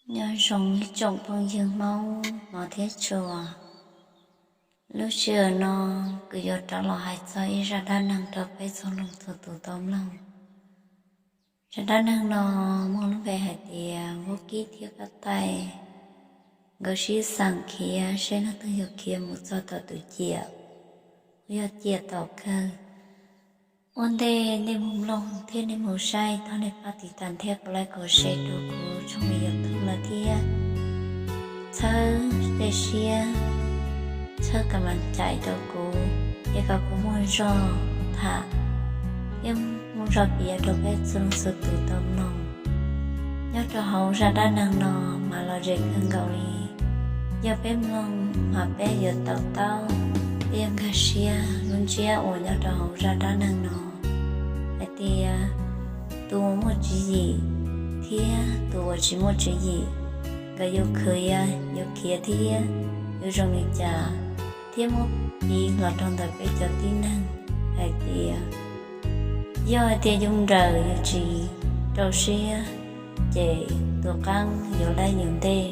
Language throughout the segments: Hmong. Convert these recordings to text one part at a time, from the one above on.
Nyob zoo ib tsoom phooj ywg Hmoob hmov thiab tshua, lub sij hawm no kuv yuav rov los hais txog ib zaj dab neeg rau peb txhua leej txhua tus tau mloog. Zaj dab neeg no muaj lub npe hais tias Vaub Kib thiab Kab Taij nkawd sib xeem khiav seb leej twg yuav khiav mus txog tom tus ciam uas yog ciam tom kawg. Ua ntej nej mus mloog thiab nej mus saib, thov nej pab tiv tas thiab kov like kov share rau kuv tshooj me YouTube no thiab, txhawb tej siab, txhawb kam mas cais rau kuv, es kom kuv muaj zog tham thiab muaj zog piav rau peb txhua leej txhua tus tau mloog. Nyob rau hauv zaj dab neeg no mas lom zem kawg nkaus li. Yog peb mloog mas peb yuav to taub, peb yuav nkag siab lub ntsiab uas nyob rau hauv zaj dab neeg no hais tias tus uas muaj tswv yim thiab tus uas tsis muaj tswv yim, nkawd yuav khiav, yuav khiav thiab yuav zoo li cas, thiab muab piv los rau ntawm peb cov tib neeg hais tias yog hais tias yus nrawm yus tsis rau siab, ces tus qaab yuav laib yus ntej,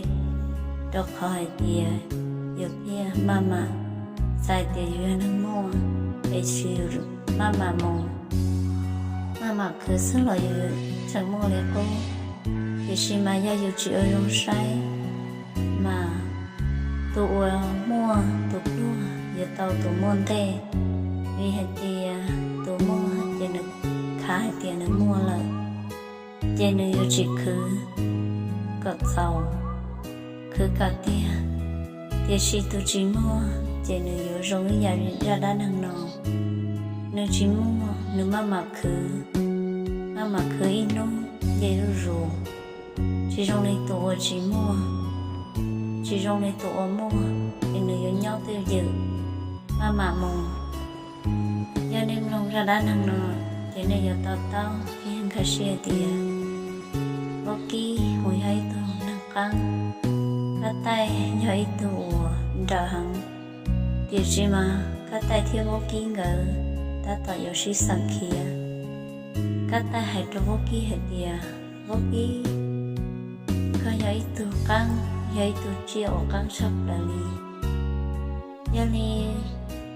rau qhov hais tias yus thiaj maj mam xav tias yus yog neeg muaj, tiam sis yus maj mam mus, maj mam khwv xwb los yus tseem muaj li qub. Tiam sis mas yog yus tsis ua zoo saib mas tus uas muaj tus pluag yuav tau tus muaj ntej, vim hais tias tus muaj ces nws khav hais tias nws muaj lawm, ces nws yuav tsis khwv kom txaus, khwv kom tiag. Tiam sis tus tsis muaj ces nws yuav zoo ib yam zaj dab neeg no. Nws tsis muaj, nws maj mam khwv, maj mam khwv ib hnub nce zuj zus, tsis zoo li tus uas tsis muaj, tsis zoo li tus uas muaj, es nws yuav nyob twj ywm, maj mam mus. Yog nej mloog zaj dab neeg no ces nej yuav to taub thiab nkag siab tias Vaub Kib uas yog ib tug neeg qaab, Kab Taij yog ib tug uas nrawm heev, tiam sis mas Kab Taij thiab Vaub Kib nkawd tab tom yuav sib xeem khiav. Kab Taij hais rau Vaub Kib hais tias, Vaub Kib, koj yog ib tug qaab, yog ib tug tsiaj uas qaab tshaj plaws li. Yog li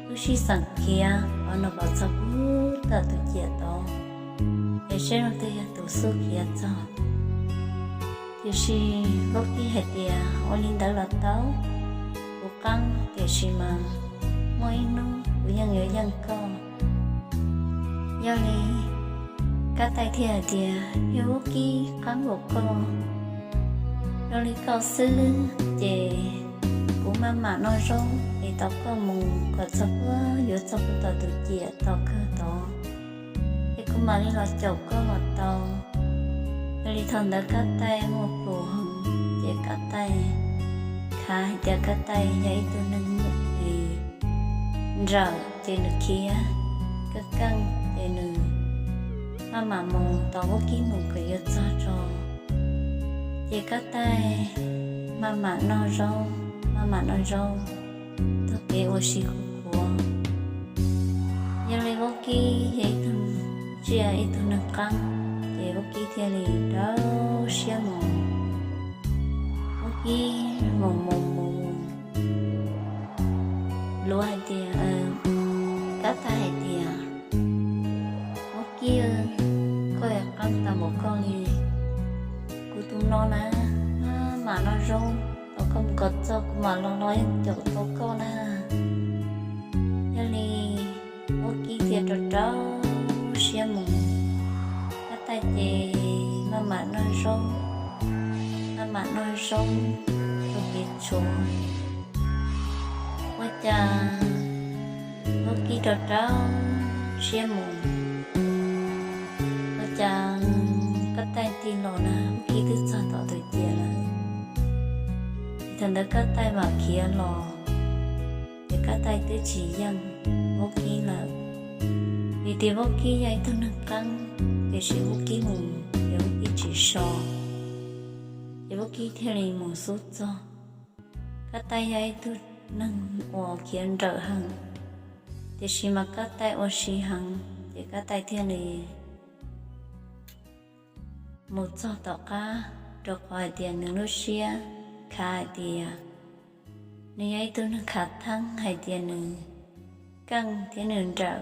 wb sib xeem khiav qhov no kom txog pub tom tus ciam tod, es seb leej twg yog tus xub khiav txog. Tiam sis Vaub Kib hais tias, ua li ntawd los tau, kuv qaab tiam sis mas muaj ib hnub kuv yeej yuav yeej koj. Yog li Kab Taij thiaj hais tias, yog Vaub Kib qaab npaum koj, zoo li koj xwb ces kuv maj mam noj zaub es tos koj mus kom txog puag, yuav txog puag tom tus ciam tom kawg tod, es kuv mam li los caum koj los tau. Yog li thaum ntawd Kab Taij muaj plhus heev, ces Kab Taij khav hais tias Kab Taij yog ib tug neeg muaj plhus nrawm ces nws khiav keej keej ces nws maj mam mus tos Vaub Kib mus kom yuav txog tso. Ces Kab Taij maj mam noj zaub, maj mam noj zaub, taug kev ua si khuv khuav. Yog li Vaub Kib yog ib tug tsiaj, ib tug neeg qaab, ces Vaub Kib thiaj li rau siab mus. Vaub Kib mus mus mus, luav hais tias, Kab Taij hais tias, Vaub Kib, koj yog qaab tas npaum koj li, kuv tus no na, maj mam noj zaub tos koj mus kom txog kuv mam los los yeej caum tau koj na. Yog li Vaub Kib thiaj rau rau siab mus, Kab Taij ces maj mam noj zaub, maj mam noj zaub taug kev tshuav. Ua cas Vaub Kib rau rau siab mus, ua cas Kab Taij tig los na, Vaub Kib twb txog tom tus ciam lawm. Thaum ntawd Kab Taij mam khiav los, ces Kab Taij twb tsis yeej Vaub Kib lawm. Vim tias Vaub Kib yog ib tug neeg qaab, tiam sis Vaub Kib mus ces Vaub Kib tsis so, ces Vaub Kib thiaj li mus xub txog. Kab Taij yog ib tug neeg uas khiav nrawm heev, tiam sis mas Kab Taij ua si heev, ces Kab Taij thiaj li mus txog tom qab rau qhov hais tias nws lub siab khav hais tias nws yog ib tug neeg khav theeb hais tias nws keej thiab nws nrawm,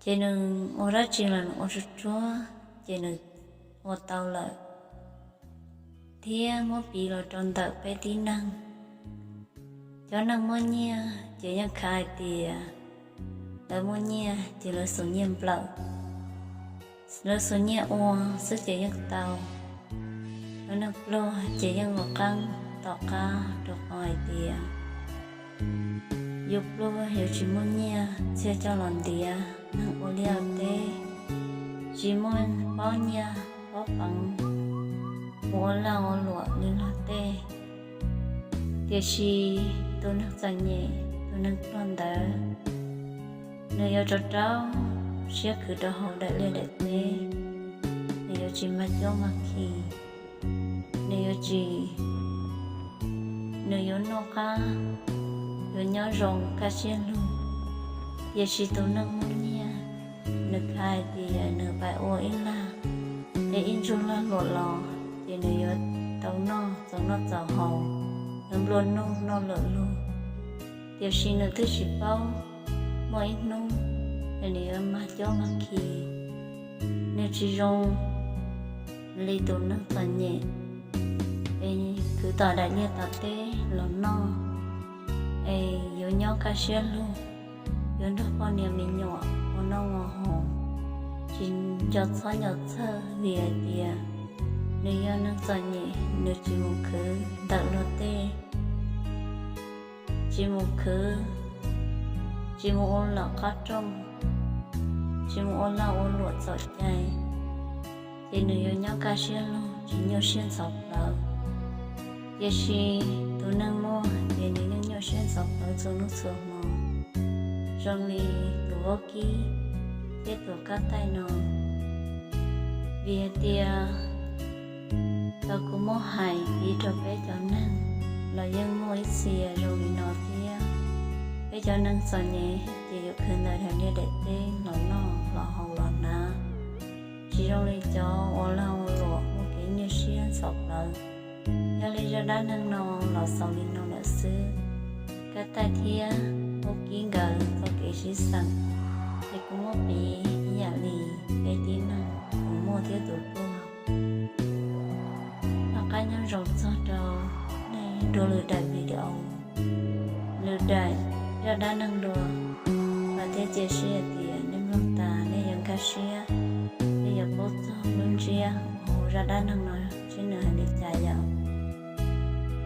ces nws ua dab tsi los nws ua tsuag tsuag ces nws ua tau lawm, thiab muab piv los rau ntawm peb tib neeg. Cov neeg muaj nyiaj ces yeej khav hais tias lawv muaj nyiaj ces lawv xus nyiaj nplawm, lawv xus nyiaj ua xwb ces yeej tau. Cov neeg pluag ces yeej ua qeeb tom qab rau qhov hais tias yus pluag yus tsis muaj nyiaj txhiaj coj los ntiav neeg ua liaj ua teb, tsis muaj pob nyiaj pob peev mus ua lag ua luam li luag tej. Tiam sis tus neeg txom nyem, tus neeg pluag ntawd, nws yuav rau rau siab khwv rau hauv daim liaj daim teb, nws yuav tsis mag cuab mag khi, nws yuav tsis, nws yuav noj qab, yuav nyob zoo kaj siab lug. Tiam sis tus neeg muaj nyiaj, nws khav hais tias nws pais ua ib lag, es ib ntsuj lag luam los ces nws yuav tau noj txaus noj txaus haus, yuav nplua nuj noj lawm lug. Tiam sis nws twb tsis paub muaj ib hnub es nws yuav mag cuab mag khi. Nws tsis zoo li tus neeg txom nyem es khwv tom daim liaj tom teb los noj, es yuav nyob kaj siab lug, yuav nrog poj niam me nyuam ua noj ua haus, tsis nco txhob nco txhawj vim hais tias nws yog neeg txom nyem, nws tsis mus khwv ntawm luag tej, tsis mus khwv, tsis mus ua lom qab rooj, tsis mus ua lag ua luam txhaum cai, ces nws yuav nyob kaj siab lug tsis nyuaj siab ntxhov plawv. Tiam sis tus neeg muaj ces nws yeej nyuaj siab ntxhov plawv txhua hnub txhua hmo, zoo li tus vaub kib thiab tus kab taij no. Vim hais tias tau kuv muab hais piv rau peb cov neeg los yeej muaj ib txhia zoo li no thiab. Peb cov neeg txom nyem ces yuav khwv ntawm daim liaj daim teb los noj los haus los hnav, tsis zoo li cov ua lag ua luam muaj kev nyuaj siab ntxhov plawv. Yog li zaj dab neeg no los xaus li no lawm xwb. Kab taij thiab vaub kib nkawd txoj kev sib xeem, ces kuv muab piv ib yam li peb tib neeg, tus muaj thiab tus pluag. Noj qab nyob zoo txog rau nej dua lwm daim video, lwm daim zaj dab neeg dua. Vam thiab cia siab hais tias nej mloog tas nej yuav nkag siab, nej yuav paub txog lub ntsiab hauv zaj dab neeg no seb nws hais li cas yom.